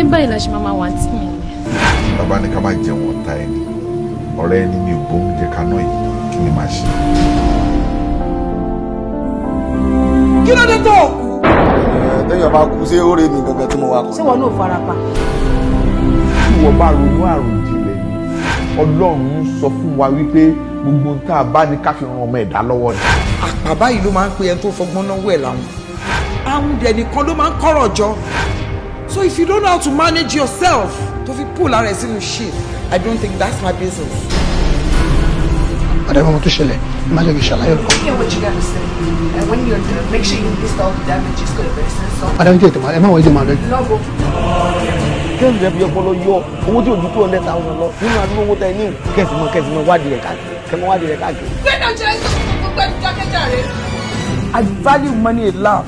Ṣé báyìí la ṣe máa wà tí mi ni? Bàbá ní ká má jẹun ọ̀tá ẹni. Ọ̀rẹ́ ẹni mi ò gbóúnjẹ kaná yìí, kí ni màá ṣe? Kí ló dé tó kú? Téèyàn bá kú ṣé ó rè mí gangan tí mo wá kọ. Ṣé wọn náà fara pa? Tí wọ́n bá ronú àròjinlẹ̀ ni, Ọlọ́run ń sọ fún wa wípé gbogbo ohun tá a bá ní ká fi ran ọmọ ẹ̀dá lọ́wọ́ ni. Àpà báyìí ló máa ń pe ẹni tó fọgbọ́n náwó ẹ̀ láwọn. Àwọn dẹ̀ nìkan ló máa ń kọ́rọ̀ jọ. So if you don't know how to manage yourself tó fi pull ara ẹ̀ sínú shit, I don't think that's my business. Madam, ọmọ tó ṣẹlẹ̀, má jẹ́ kí n ṣàlàyé lọ. Hear what you gotta say. And when you're done, make sure you list all the damages to the person. So. Madam, jẹ́ ìtẹ̀mọ́, ẹ má wọ ìdè màá lọ. Lọ́gọ̀. Kẹ́sì rẹ̀ fi ọpọlọ yọ owó tí ojú 200,000 lọ nínú àdúgbò owó tẹ ní kẹ́sì mọ́ wádìí rẹ̀ káàkiri kẹ́mọ́ wádìí rẹ̀ káàkiri. Gbẹ́dọ̀ jẹ́ gbogbo ẹni jákèjá rẹ̀. I value money a lot.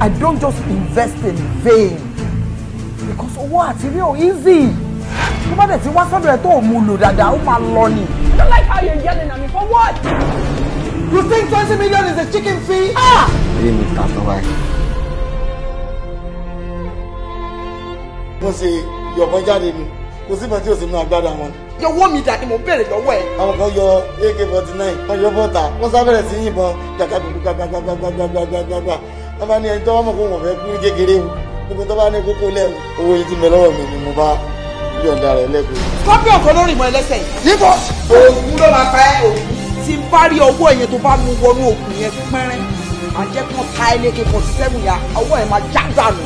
I don't just invest in vain. Because owó àti rí ò easy. Tó bá dẹ̀ ti wá sọ́dọ̀ ẹ̀ tó ò mú lò dáadáa, ó máa lọ ni. I don't like how you're yelling at me. For what? You think 20 million is a chicken fee? Ah! Ayé mi ta tán báyìí. Wọ́n ṣe yọ̀bọ̀n jáde ni, kò sí ìbọn tí ò sí nínú agbádá wọn. Yọwọ́ mi dà ni mo béèrè lọ́wọ́ ẹ̀. Àwọn kan yọ AK-49, wọ́n yọ bọ́ta, wọ́n sábẹ̀rẹ̀ sí yìnbọn gbàgbàgbàgbàgbàgbàgbàgbàgbà. Wọ́n bá ní ẹni tó wọ́n mọ̀ kó wọ́n fẹ́ kú ní kékeré o, gbogbo tó bá ní kókó lẹ́wọ̀, owó yìí ti mẹ lọ́wọ́ mi ni mo bá yọ̀ǹda rẹ̀ lẹ́kọ̀ọ́. Scorpion kan lórí ìmọ̀ ẹlẹ́sẹ̀ yìí. Níbo? Òògùn ló máa pa ẹ́ òògùn. Tí n bá rí ọwọ́ yẹn tó bá mú wọnú òògùn yẹn pẹ́rẹ́, máa jẹ́ kán ta ẹ́ léke 47 ya, ọwọ́ ẹ̀ máa já dànù.